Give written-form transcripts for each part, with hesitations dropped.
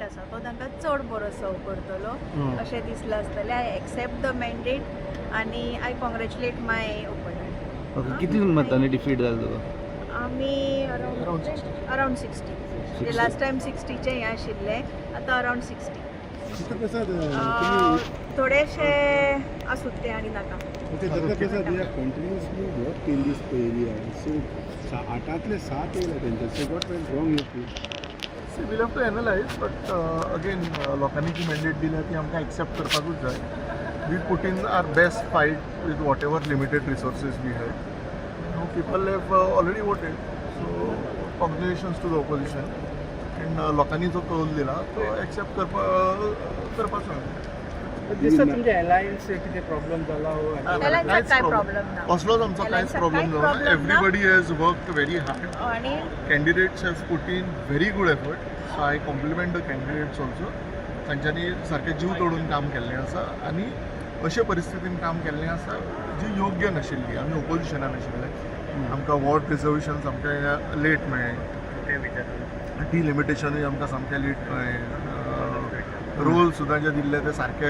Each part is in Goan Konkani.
कॅन्डिडेट आसा तो तांकां चड बरो सर्व करतलो अशें दिसलां आसतलें. I accept the mandate आनी I congratulate my opponent. Okay, कितली मतांनी डिफीट जालो तुका? आमी Around 60. Around 60. Last time 60चें हें आशिल्लें, आतां अरावंड 60. दत्तप्रसाद, तुम्ही थोडेशे आसूं ते आनी नाका. Okay, Dattaprasad, they have continuously worked in this area. So, आठातले सात येयले तेंचे. So what went wrong, you feel? See, we'll have to analyze, but again, लोकांनी जी मॅन्डेट दिल्या ती आमकां एक्सेप्ट करपाकूच जाय. We put in our best fight with whatever limited resources we had. Now people have already voted, so congratulations to the opposition. And लोकांनी जो कौल दिला तो एक्सेप्ट करपाचो. दिसता तुमच्या अलायन्स कितें प्रॉब्लेम जाला हो? Alliance काय problem ना. कसलोच आमचो कांयच Alliance problem कांयच जावना. Problem ना. Everybody has worked very hard. आनी Candidates have put in very good effort, so I compliment the candidates also. तांच्यांनी सारकें जीव तोडून काम केल्लें आसा आनी अशे परिस्थितीन काम केल्लें आसा जी योग्य नाशिल्ली. आमी ओपोजिशनान आशिल्ले, आमकां वॉर्ड रिजर्वेशन सामकें लेट मेळ्ळें, डिलिमिटेशनूय आमकां सामकें लेट मेळ्ळें, रोल सुद्दां जे दिल्ले ते सारके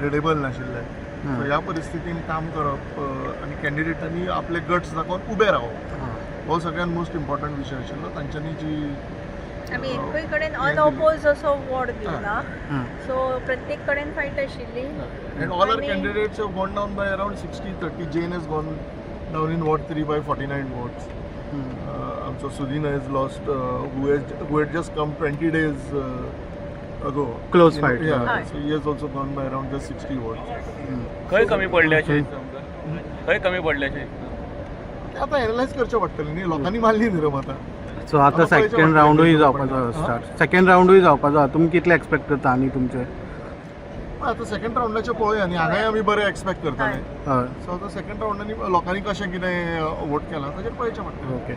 रिडेबल नाशिल्ले. सो ह्या परिस्थितीन काम करप आनी कॅन्डिडेटांनी आपले गट्स दाखोवन उबे रावप हो सगळ्यात मोस्ट इम्पॉर्टंट विशय आशिल्लो. तांच्यांनी जी आमी एकूय कडेन हें अनओपोज असो वॉर्ड दिवना, सो प्रत्येक कडेन फायट आशिल्ली. And all our candidates have gone down by around 60, 30. Jain has gone down in Ward 3 by 49 votes. So Sudin has lost, who had just come 20 days ago. Close fight. Yeah, Hi. So he has also gone by around just 60 votes. खंय कमी पडले अशें दिसता तुमकां? खंय कमी पडले अशें दिसता? आता एनालायज करचें पडटलें न्ही, लोकांनी मारली न्ही रे मतां. सो आतां आतां पळयचें सेकंड रावंडूय पडटलें. जावपाचो, स्टार्ट सेकंड रावंडूय जावपाचो आहा. तुमी कितले एक्सपेक्ट करता आनी तुमचे? आतां सेकंड रावंडाचें पळोवया न्ही, हांगाय आमी बरें एक्सपेक्ट करताले. हय. सो आतां सेकंड रावंडांनी लोकांनी कशें कितें वोट केलां ताचेर पळोवचें पडटलें. ओके,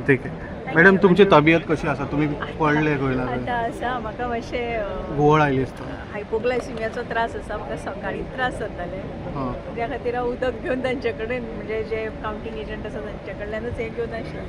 ठीक आहे. मॅडम, तुमची तबियत कशी आसा? तुमी पडले खंय लागले? आतां आसा, म्हाका मातशें घुंवळ आयली आसता. हायपोग्लायसिमियाचो त्रास आसा, म्हाका सकाळी त्रास जाताले. त्या खातीर हांव उदक घेवन तांचे कडेन, म्हणजे जे कावंटींग एजंट आसा तांचे कडल्यानूच हें घेवन आशिल्लें.